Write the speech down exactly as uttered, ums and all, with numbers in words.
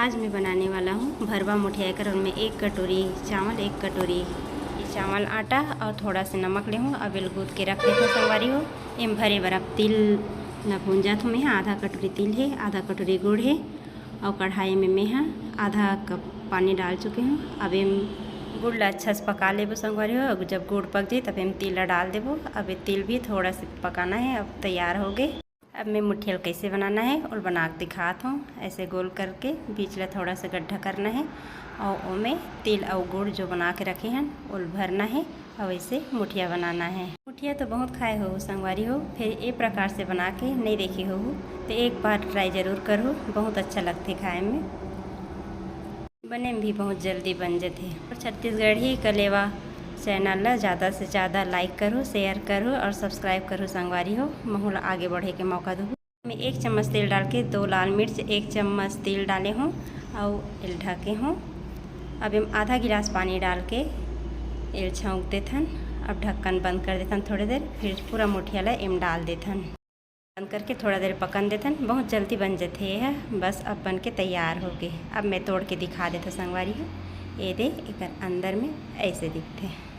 आज मैं बनाने वाला हूँ भरवा मुठिया। एकर में एक कटोरी चावल, एक कटोरी चावल आटा और थोड़ा सा नमक ले हूँ। अब एला गूँथ के रख लेथों संगवारी हो। एम भरे बर अब तिल ला भूंजत हूँ मैं। आधा कटोरी तिल हे, आधा कटोरी गुड़ हे और कढ़ाई में मैं ह आधा कप पानी डाल चुके हूँ। अब एम गुड़ ला अच्छा से पका लेबो संगवारी हो। अब जब गुड़ पक जाई तब एम तिल ला डाल देबो। अब ये तिल भी थोड़ा से पकाना है। अब तैयार हो गए। अब मैं मुठिया ल कैसे बनाना है और बना के दिखात हूँ। ऐसे गोल करके बीच ला थोड़ा सा गड्ढा करना है और ओमे तिल और गुड़ जो बना के रखे हन ओल भरना है और ऐसे मुठिया बनाना है। मुठिया तो बहुत खाए हो संगवारी हो, फिर ए प्रकार से बना के नहीं देखे हो तो एक बार ट्राई जरूर करो, बहुत अच्छा लगथे खाए में। बने में भी बहुत जल्दी बन जथे। और छत्तीसगढ़ी कलेवा चैनल ला ज़्यादा से ज़्यादा लाइक करो, शेयर करो और सब्सक्राइब करो संगवारी हो, महू ला आगे बढ़े के मौका दो। मैं एक चम्मच तेल डाल के दो लाल मिर्च, एक चम्मच तेल डाले हूँ और एल ढके हूँ। अब एम आधा गिलास पानी डाल के एल छौंक देथन। अब ढक्कन बंद कर देथन थोड़ी देर, फिर पूरा मुठिया ला एम डाल देथन। बंद करके थोड़ा देर पकन देथन, बहुत जल्दी बन जथे यह। बस अब बन के तैयार हो गए। अब मैं तोड़ के दिखा देथों संगवारी हो, ये दे एकर अंदर में ऐसे दिखथे।